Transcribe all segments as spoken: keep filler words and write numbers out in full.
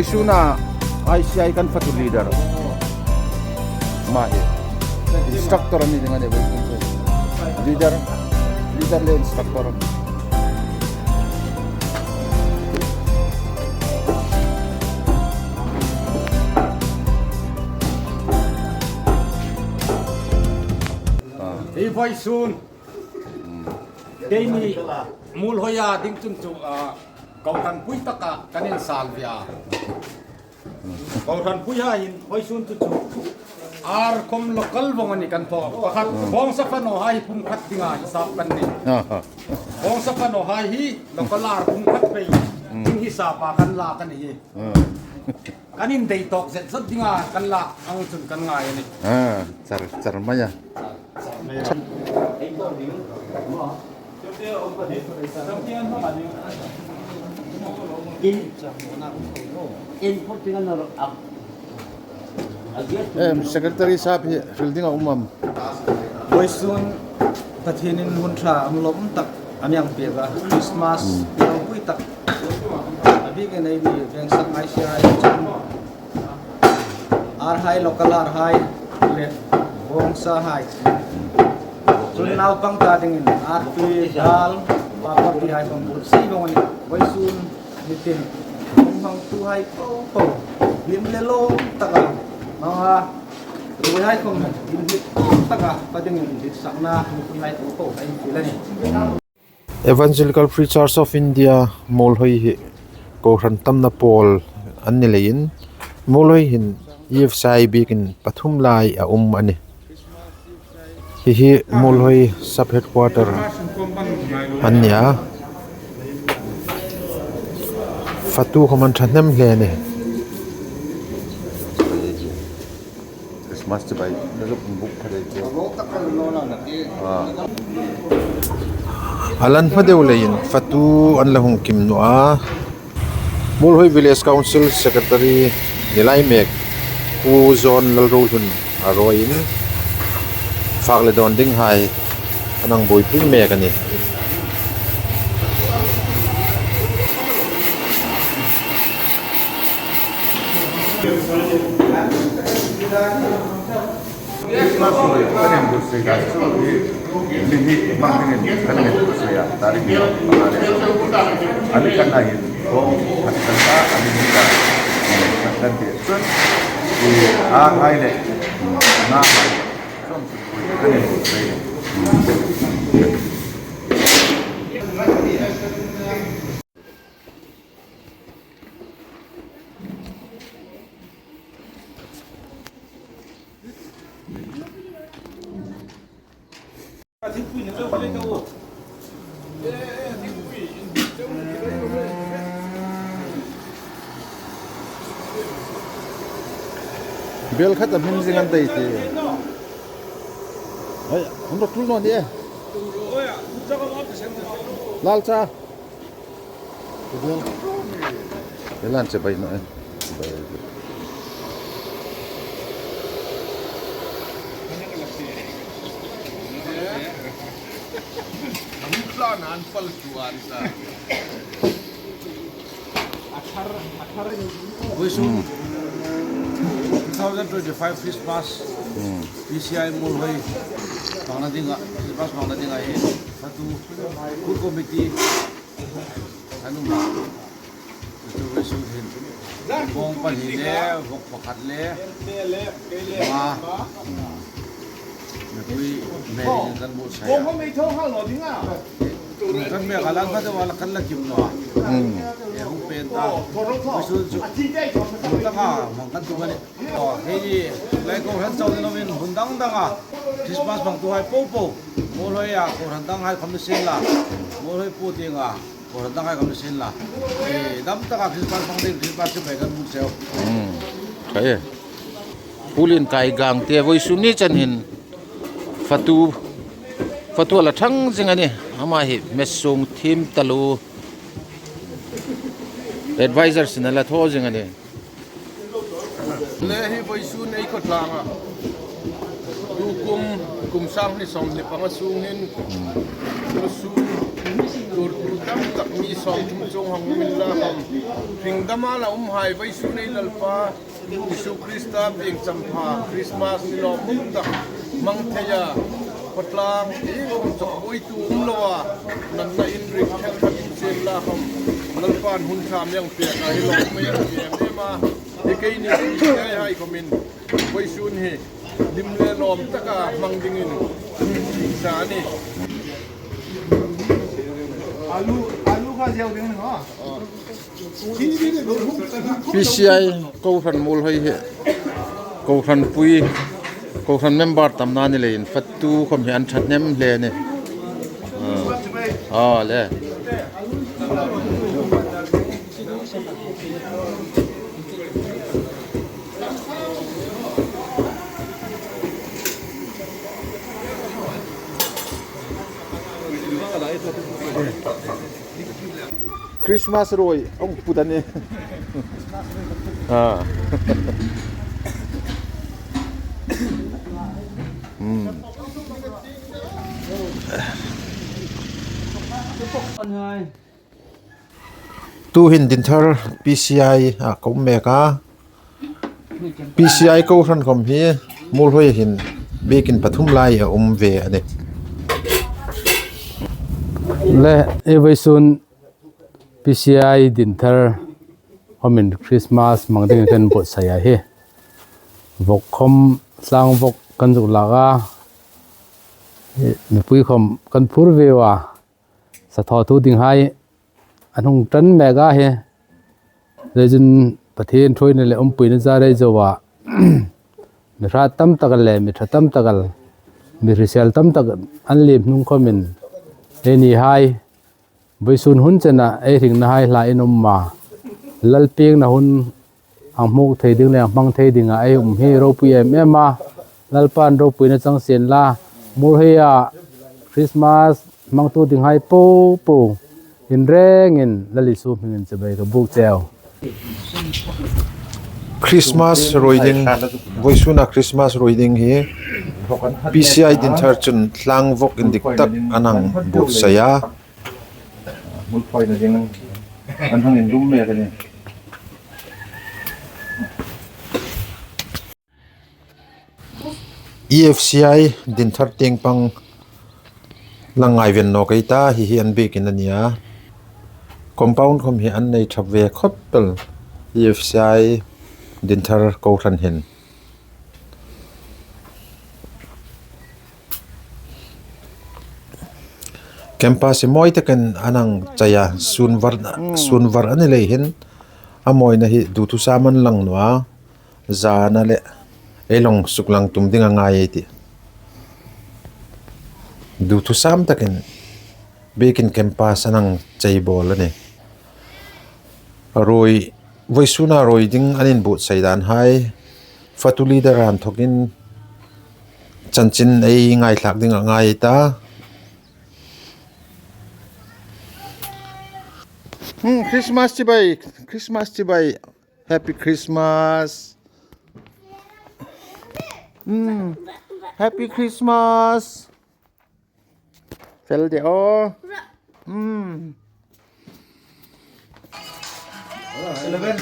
Suna I C I kan fatu leader. Ama hi instructor a ni ding a nih. Leader, leader le instructor. Hi vawisun. Keini Muolhoia ding chun chu, ah, kohranpui taka kan insalvia. Kohranpuihai hin vawisun chu chu ar khom local vawng a ni kan thaw. Pakhat, bawngsa fano hai pum khat dinga hisap kan ni. Bawngsa fano hai hi local ar pum khat pei ding hisapa kan la kan ni. Kan indei tawk zet zet dinga kan la ang chun kan ngai a nih. Ah, char, char mai a. Em, Secretary sahab hi hril ding a um am? Vawisun Pathienin hmun ṭha, a mi lawm tak a mi hang pek a, Christmas, hmm, ropui tak. A bikin ei mi veng sak ngai sia hai chun. Arhai, local arhai le bawngsahai. Chun naupang ta dingin artui, dal, papar ti hai khom bul si vawng a nih. Vawisun ni tin hmang tuhai po po, hlim le lawm taka hmang a, ruhai khom inhlim taka pa dingin inhlim sakna ni tin hai po po a infiel a nih. Evangelical Free Church of India Muolhoi hi kohran tamna pawl an ni leiin, Muolhoi hin E F C I biekin pathum lai a um a nih. Hi hi Muolhoi sub headquarter an ni a. Fatu khom an ṭhahnem hle a nih. Christmas chibai na zuk buk kha dei chu. Ah. A lan hma deu leiin fatu an la hung kim naw a. Muolhoi Village Council Secretary ni lai mek Pu John Lalrohlun a rawiin fak le dawn dinghai an hang buoipui mek a nih. Christmas ropui kan inbuotsai a, chu hi mi hi hmang dingin kan inbuotsai a, tarik ni panga le sawm. A ni khatna hin bawng khat kan ta, a ni hni ta khat kan ti. Chuan, i, a hai le, na hai, chuan chu kan inbuotsai. Bel khat a hmin zing an tei ti. Ai, hon ro tul naw ni e. Lalcha. Elan che bai naw e. Bai. An plan an fal tu an sa. Vawisun, hmm, two thousand twenty-five Christmas, hmm, P C I Muolhoi hmangna dinga, Christmas hmangna dinga hi, fatu, School Committee, an um a. Chu vawisun hin bawng pahni le, vawk pakhat le, nga, mipui hmel in kan buotsai a. Kan mek a lan khat a kan la kim naw a. Hmm. E hung pen ta. Vawisun chu taka hmang kan tum a nih. Aw, hei hi, lai kohran chau ni lovin hmun dang danga Christmas hmangtuhai po po, Muolhoia kohran danghai khom ni sien la, Muolhoi po tienga kohran danghai khom ni sien la, e, dam taka Christmas hmang ding, Christmas chibai kan hmu cheu. Hmm. Khai e. Pu Lienkai Gangte vawisun ni chan hin fatu, fatu a la ṭhang zing a nih. Ama hi hmesung thim taluo advisor sin a la thaw zing a nih. Le hi vawisun ei khawtlanga tukum Kum sang hni sawmhni panga sung hin, lu sung tur tur tam tak mi sawmthum chuong hang um inla khawm, hringdama la umhai vawisun ei Lalpa Isu Krista pieng champha Christmas ni lawmum tak hmang thei a, khawtlang iengkhawm chawk buoitu um loa natna inring ṭhenkhat insienla khawm, Lalpan hun ṭha mi hang pek a, hi lawm mei a ni em em a. Hi keini hi hai hai khawmin vawisun hi lim le lawm taka hmang dingin sa a nih. Alu, alu kha ziau ding ni ha. P C I kohran Muolhoi hi, kohranpui, kohran member tamna ni leiin fatu khawm hi an ṭha hnem hle a nih. Ah, ah, le. Christmas ruoi a hung put a nih. Ah. Hmm. Tuhin Dinthar P C I-a ka um mek a. P C I kohran khawm hi Muolhoi hin biekin pathum lai a um ve a nih. Le, ei vawisun P C I Dinthar khawmin Christmas hmang dingin kan buotsai a hi. Vawk khawm, tlang vawk kan zuk lak a. Mipui khawm kan phur ve a. Sa thawtu dinghai an hung ṭan mek a hi. Leiin Pathien ṭhuoina le umpuina zar ei zo a, mi hrat tam tak le mi ṭha tam tak, mi hrisel tam tak an liem hnung khawmin, einihai vawisun hun chena ei hringnahai hla in um a, Lal piengna hun hang hmuk thei ding le hang hmang thei dinga ei um hi ropui em em a. Lalpan ropuina chang sien la, Muolhoia Christmas hmangtu dinghai popo in rengin Lal Isu hmingin chibai ka buk cheu. Christmas ruoi ding, vawisuna Christmas ruoi ding hi P C I Dinthar chun tlang vawk indik tak an hang buotsai a. Hmul phoina ding an hang inrum mek a nih. E F C I Dinthar tieng pang la ngaiven nawk ei ta, hi hi an biekin a nih a. Compound khawm hi an nei ṭhap ve khawp el, E F C I Dinthar kohran hin. Campus hi mawi takin an hang chei a, sun var, mm, sun var a ni lei hin a mawina hi duthusam an lang naw a, zana le ei lawng suklang tum ding a ngai ei tih. Duthusam takin biekin campus an hang chei bawl a nih. Ruoi, vawisuna ruoi ding an inbuotsai dan hai, fatu leader a inthokin chanchin ei ngaithlak ding a ngai ta. Hmm, Christmas chibai, Christmas chibai. Happy Christmas. Hmm, Happy Christmas. Fel de o. Hmm. Eleven.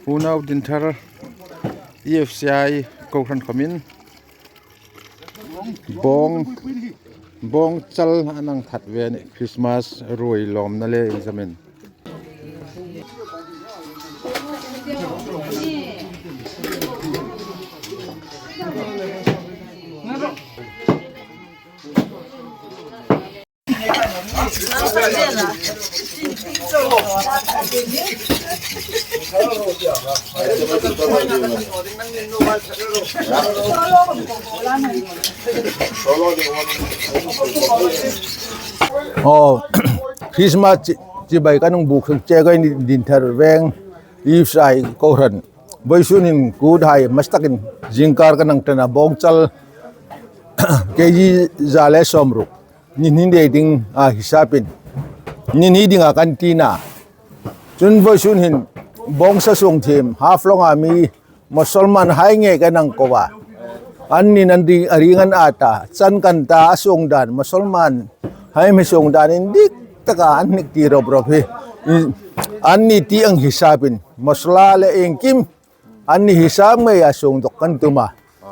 Unau Dinthar E F C I kohran khawmin bawng, bawng chal an hang that ve a nih, Christmas ruoi lawmna le inzamin. Aw, Christmas chi, chibai kan hung buk che ka ni Dinthar veng, East Sai kohran. Vawisun hin kuthai hmasa takin zingkar kan hang ṭan a, bawngchal K G za le sawmruk. Ni hni dei ding a hisapin. Ni hni ding a kan tina. Chun vawisun hin bawngsa suong thiem, Haflong a mi Musalman hai ngei kan hang ko a. Annin an ring, a ring an ata, chan kan ta a suong dan, Musalman hai mi suong dan indik taka an hnik ti rop rop hi. Anni ti ang hisapin, masala le iengkim, anni hisap ngeia suong dawk kan tum a.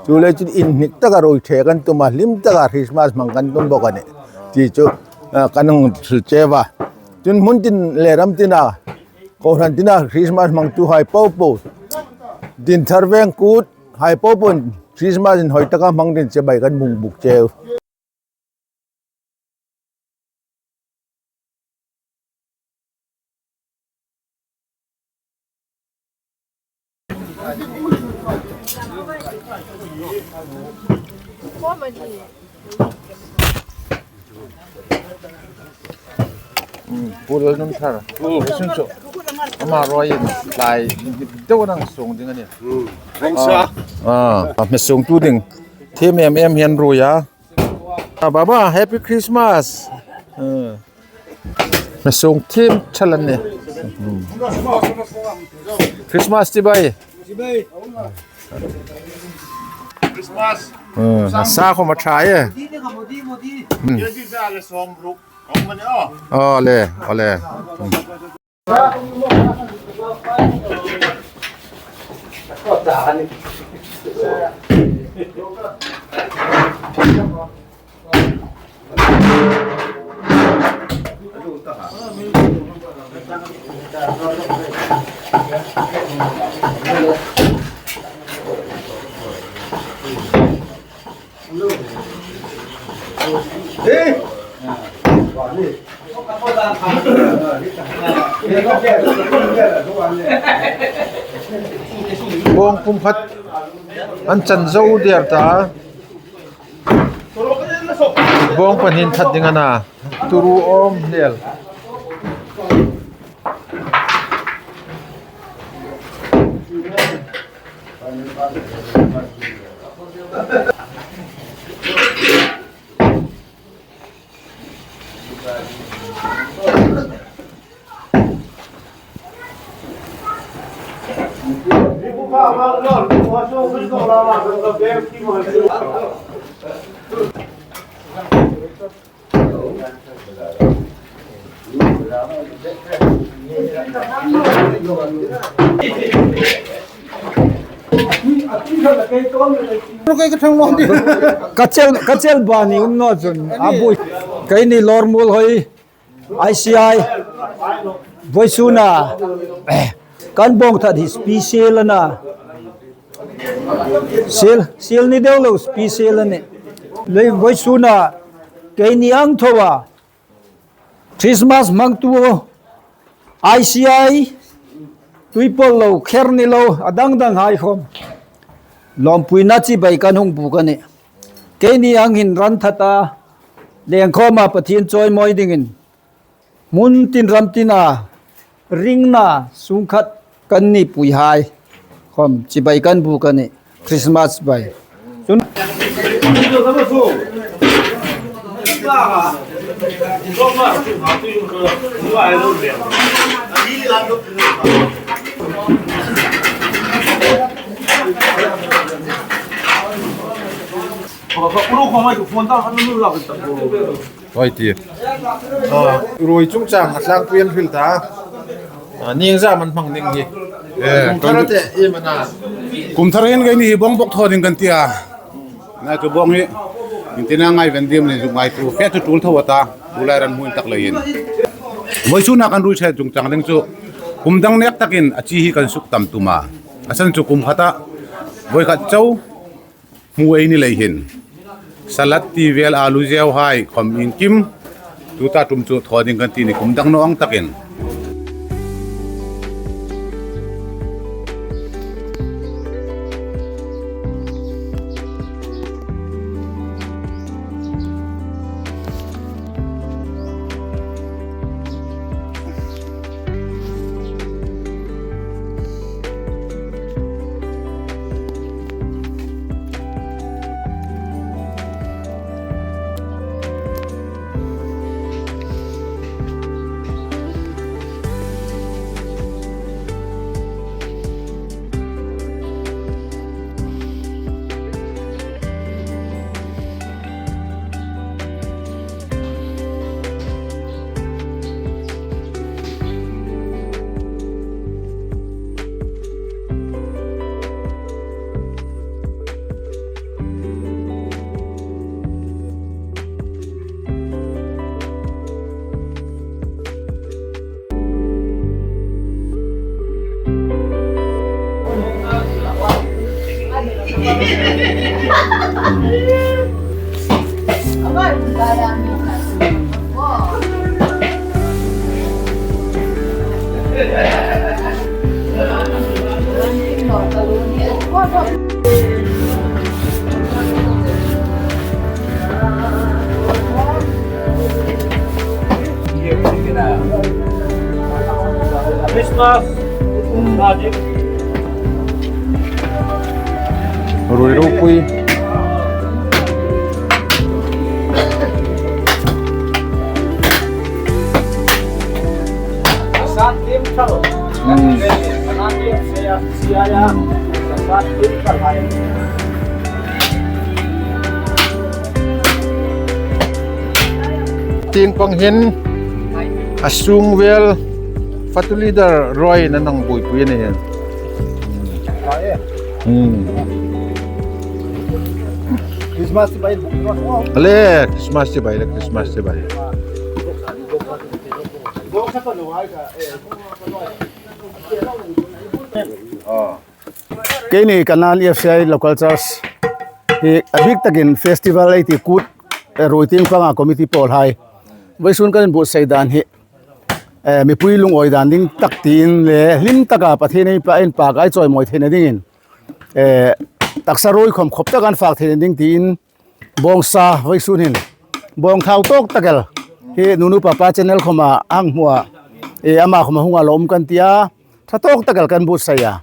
Chuleiin inhnik taka ruoi the kan tum a, hlim taka Christmas hmang kan tum bawk a nih. Ti chu, ah, kan hung hril che a. Chun hmun tin le ram tina, kohran tina Christmas hmangtuhai popo, Dinthar veng kut hai popo Christmas inhawi taka hmang dingin chibai kan hung buk che u. Pu Lalnunthar. Sun chu. Ama ruoiin tlai deu nang suong ding a nih. Ah, ah, hmasuongtu ding. Thiem em em hi an ruoi a. Ah, Baba, Happy Christmas. Ah. Hmasuong thiem ṭha a nih. Hmm. Christmas chibai. Christmas. Hmm, sa khom a ṭha e. Hmm. Aw le, aw le. Hmm. Bawng pum khat an chan zo der ta. Bawng pahni that ding a na. Turu awm hmel. Ka chel, ka chel ba ni um naw chun. A bui. Keini Lawrmuolhoi. I C I, vawisuna, eh, kan bawng that hi special a na. Siel, siel ni deu lo special a nih. Le vawisuna, keini ang thoa. Christmas hmangtu, I C I, Tuipawl lo, kher ni lo, a dang dang hai khom. Lawmpuina chibai kan hung buk a nih. Keini ang hin ran that a, leng khoma Pathien chawimawi dingin. Hmun tin ram tina, ringna, sungkhat kan ni pui hai. Khom, chibai kan buk a nih. Christmas bai. Chun. Hoi ti. Ah, ruoi chungchang a tlangpui an hril ta. Ah, ningzam an hmang ding hi. Eh, kum thar kan te, i mana. Kum thar hin keini hi bawng bawk thaw ding kan tia. Na chu bawng hi. Intina ngai ven dim le zuk ngai tu. Fe tu tul thaw ta. Tulai ran hmun tak leiin. Vawisuna kan ruoi ṭhe chungchang ding chu. Kum dang nek takin a chi hi kan suk tam tum a. A san chu kum khata. Voi khat chau. Hmu ei ni lei hin. Salad ti vel alu zeu hai khom iengkim. Tuta tum chu thaw ding kan ti ni kum dang naw ang takin. Christmas. Ruoi ropui. Tieng pang hin a sung vel fatu leader Roy-in a nang buoipui a nih. Hmm. Christmas chibai. Ale, Christmas chibai le, Christmas chibai. Keini Kanan E F C I Local Church hi a bik takin festival ei ti kut, eh, ruoi tieng panga committee pawlhai. Vawisun kan buotsai dan hi, eh, mipui lungawi dan ding tak tiin le hlim taka Pathien ei pa, inpak ei chawimawi theina dingin, eh, taksa ruoi khawm khawp tak an fak theina ding tiin bawngsa vawisun hin bawng thau tawk tak el hi Nunu Papa channel khawma hang hmua, eh, ama khawma hunga lo um kan tia, ṭha tawk tak el kan buotsai a.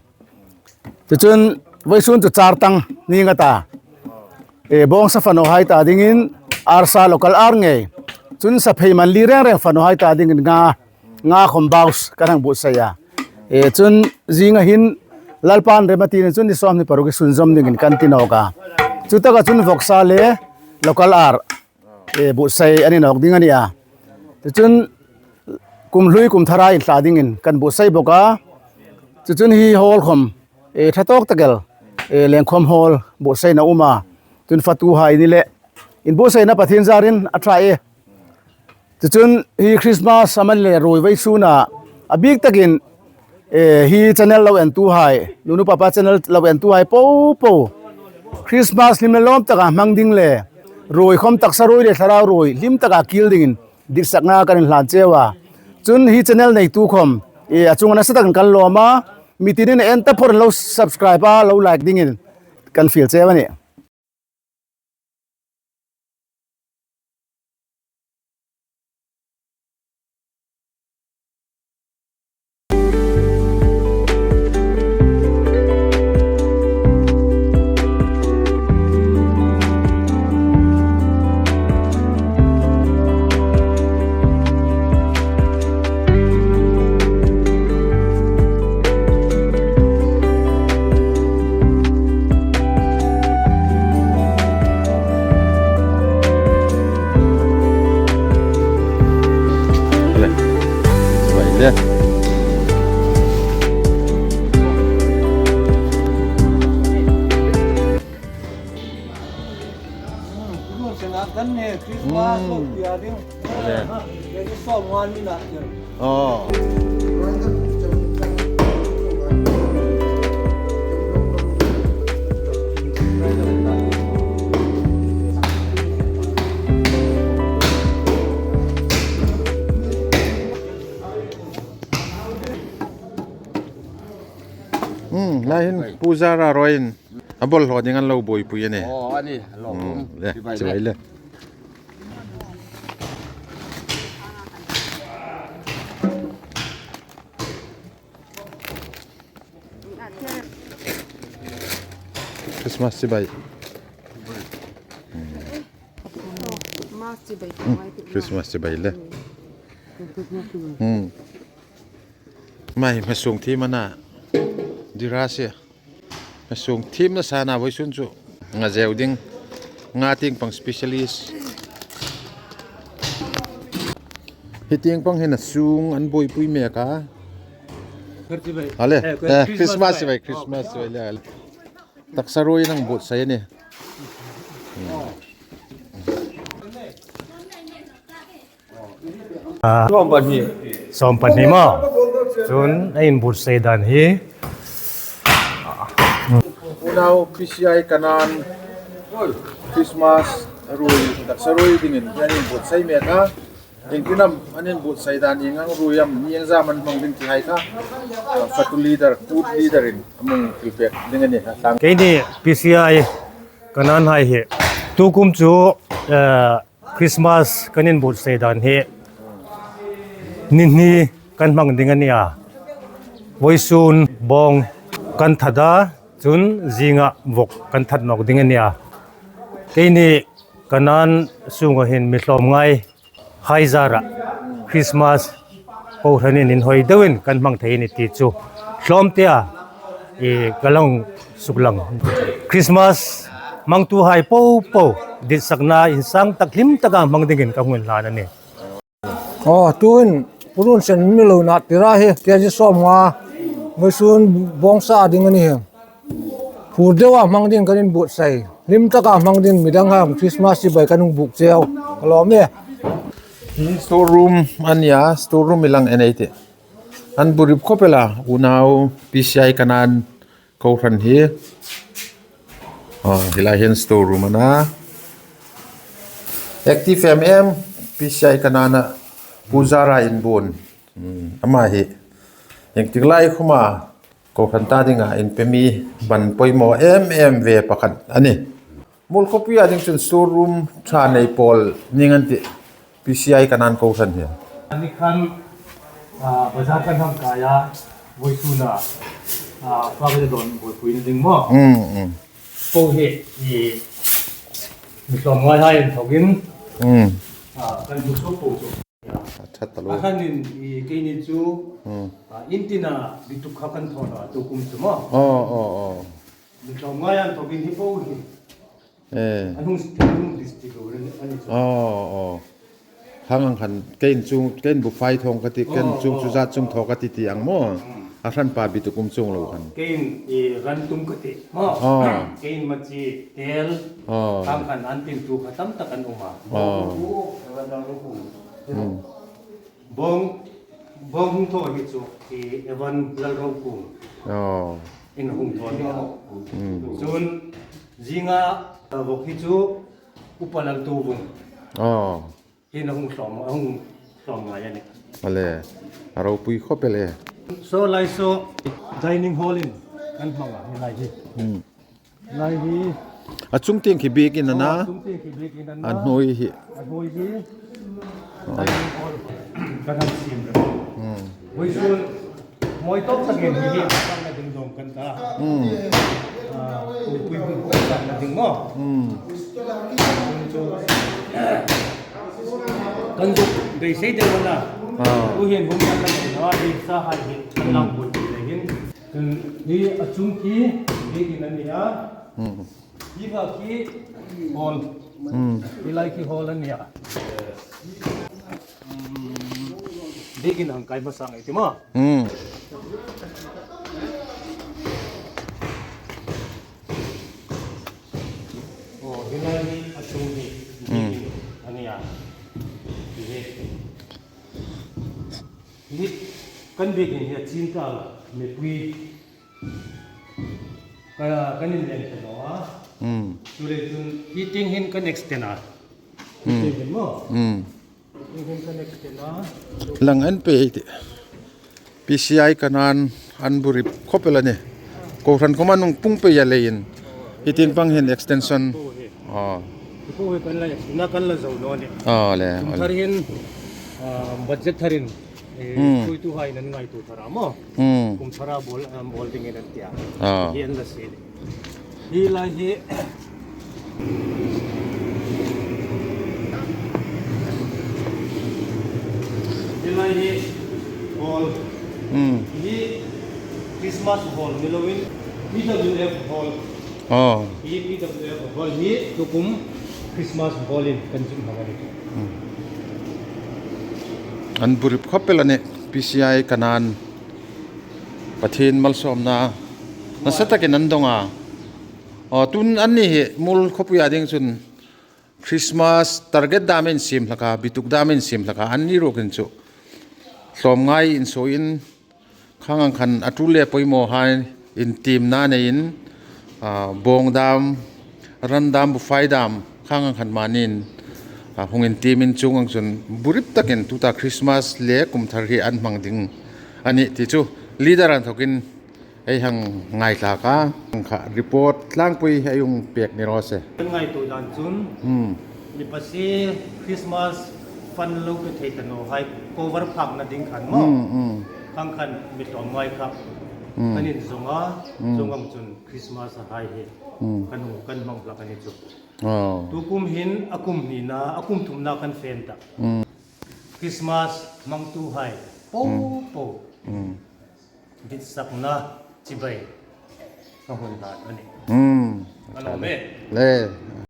Chuchun vawisun chu char tang ni nga ta. E, bawngsa fanawhai ta dingin arsa local ar ngei. Chun saphei man li reng reng fanawhai ta dingin nga, nga khawm baus kan hang buotsai a. E, chun zinga hin Lalpan rem a tina chun ni sawmhni paruk hi sunzawm dingin kan ti nawk a. Chutaka chun vawksa le local ar, e, buotsai a ni nawk ding a nih a. Chuchun kum hlui kum thara inhla dingin kan buotsai bawk a. Chuchun hi hall khawm, e, ṭha tawk tak el, e, lengkhawm hall buotsaina um a. Chun fatuhai ni le inbuotsaina Pathien zarin a ṭha e. Chuchun hi Christmas amani le ruoi vawisuna a bik takin, eh, hi channel lo entuhai, Nunu Papa channel lo entuhai popo Christmas hlim le lawm taka hmang ding le ruoi khawm taksa ruoi le thlarau ruoi hlim taka kil dingin ditsakna kan inhlan cheu a. Chun hi channel neitu khawm, eh, a chunga nasa takin kan lawm a, mi tinin en ta phawt lo subscribe a, lo like dingin kan fiel cheu a nih. Christmas. Mm. Aw. Hmm, lai hin Pu Zara Roy-in a bawlhlaw ding an lo buoipui a nih. Aw, a nih, a lo. Hmm, le, chibai le. Christmas chibai. Hmm, Christmas chibai le. Hmm. Mai, hmasuong thiem a na. Dira se. Hmasuong thiemna sana vawisun chu nga zeu ding. Nga tieng pang specialist. Hi tieng pang hin a sung an buoipui mek a. Ale, eh, Christmas chibai, Christmas chibai le, ale. Taksa ruoi nang buotsai a nih. Ah, sawm pahni. Sawm pahni maw? Chun a inbuotsai dan hi. Nau P C I Kanan Christmas ruoi taksa ruoi dingin hian inbuotsai mek a. Iengtin am an inbuotsai dan, ieng ang ruoi am, ieng zam an hmang ding ti hai kha, ah, fatu leader, kut leader in a hung thil pek ding a ni a. Keini P C I Kanan hai hi tukum chu, eh, Christmas kan inbuotsai dan hi ni hni kan hmang ding a ni a. Vawisun bawng kan that a, chun zinga vawk kan that nawk ding a ni a. Keini Kanan sunga hin mi hlawm ngai hai zara Christmas kohranin inhawi deuin kan hmang thei a ni ti chu hlawm tia i ka lang suk lang. Christmas hmangtuhai popo ditsakna insang tak hlim taka hmang dingin ka hung inhlan a ni. Aw, tuin purun sen mi lo na tira hi, K G sawmnga, vawisun bawng sa ding a ni hi. Phur deuha hmang ding kan inbuotsai. Hlim taka hmang ding, midang ham Christmas chibai kan hung buk cheu. Ka lawm e. Hi store room a ni a, store room i lang en ei tih. An bu rip khawp el a, unau P C I Kanan kohran hi. Aw, hi lai hian store room a na. Active em em, P C I Kanana Pu Zara Inbuon. Hmm, ama hi engtik lai khawma kohran ta dinga inpe mi ban poimaw em em ve pakhat a ni. Muolkhawpuia ding chun store room ṭha nei pawl ning an tih, P C I Kanan kohran hi. Ani khan, ah, bazar kan hang kai a, vawisuna, ah, fak le dawn buoipuina ding maw? Mm, mm. Po hi, i, mi hlawm ngai hai inthawkin, mm, ah, kan hmu suok po chu. A ṭha ta lo. A khanin i keini chu, hmm, a, in tina bituk kha kan thawn a, tukum chu maw? Aw, aw, aw. Mi hlawm ngai an thawkin hi po hi. Eh. An hung, an hung district lo a ni chu. Aw, aw. Khang ang khan kein chu, kein bu fai thawng ka ti, kein, aw, chung chu, aw, zat chung thaw ka ti ti ang maw? Hmm. A hranpa bituk um chuong lo khan. Kein i ran tum ka ti maw? Aw. Kein machi tel. Aw. Khang khan an tin tu kha tam tak an um a. Aw. Hmm. Bawng, bawng hung thaw hi chu, i Evan Lalrokung. Aw. In hung thaw ni a. Hmm. Chun, zinga, a, vawk hi chu, Upa Laltuvung. Aw. Hi in hung hlawm, hung hlawm ngai a ni. A le, a ropui khawp el e. Saw lai saw, dining hall in kan hmang a, hi lai hi. Hmm. Lai hi. A chung tieng khi biek in a na. Oh, a chung tieng khi biek in a na. A hnuoi hi. A hnuoi hi. Oh. Dining hall kan han siem rawh. Hmm. Vawisun mawi tawp takin hi hi kan la ding dawng kan ta. Hmm. Ah, pui pui kan la ding maw. Hmm. Kan zuk beisei deu a na. Ah. Tu hian hun kan la ding a, hi sa hai hi kan lang pui pui le hin. Hi a chung khi biekin a ni a. Hmm. Hi kha khi hall. Hmm. Hi lai khi hall a ni a. Biekin hang kai hmasa ngei ti maw. Hmm. Oh, hi lai hi a chung hi. Hmm. Biekin a ni a. Hi. Hi kan biekin hi a chin ta mipui. Ka, kan inleng ta naw a. Hmm. Chuleiin chun hi tieng hin kan extend a. Hmm. Tieng hin maw? Hmm. Tieng hin kan extend a. Lang an pe ei tih. P C I Kanan an bu rip khawp el a ni. Kohran khawma nung pung pei a leiin. Hi tieng pang hin extension. Aw. Hi po hi kan la extend a, kan la zo naw ni. Aw le. Kum thar hin, ah, budget tharin. Eh, hmm. Thuoituhai an ngaituo thar a maw. Hmm. Kum thara bawl, um, bawl dingin an ti a. Ah. Hi an la si. Hi lai hi. Hi lai hi hall. Hmm. Hi Christmas hall ni loin P W F hall. Aw. Hi P W F hall hi tukum Christmas hall in kan zuk hmang a ni. Hmm. An bu rip khawp el a ni, P C I Kanan. Pathien malsawmna nasa takin an dawng a. Aw, tun anni hi Muolkhawpuia ding chun Christmas target dam in siem hlak a, bituk dam in siem hlak a, anni ruok in chu hlawm ngai insuo in, khang ang khan a tul le pawimawhai intiemna neiin, Bawng dam, ran dam, bufai dam khang ang khan manin, hung intiemin chuong ang chun bu rip takin tuta Christmas le kum thar hi an hmang ding a nih ti chu leader an thokin ei hang ngaithlak a, ang kha report tlangpui ei hung pek ni raw se. Kan ngaituo dan chun, hmm, mi pasie Christmas fund lo pe thei ta naw hai cover phakna ding khan maw. Hmm, hmm. Khang khan mi tlawm ngai kha. Hmm. Kan inzawng a, hmm, chuong ang chun Christmas a hai hi, hmm, kan hung, kan hmang hlak a ni chu. Oh. Tu kum hin a kum hnina, a kum thumna kan fe ta. Hmm. Christmas hmangtuhai po, hmm, po. Hmm. Ditsakna chibai ka hun dan a nih. Hmm. A lawm e. Le.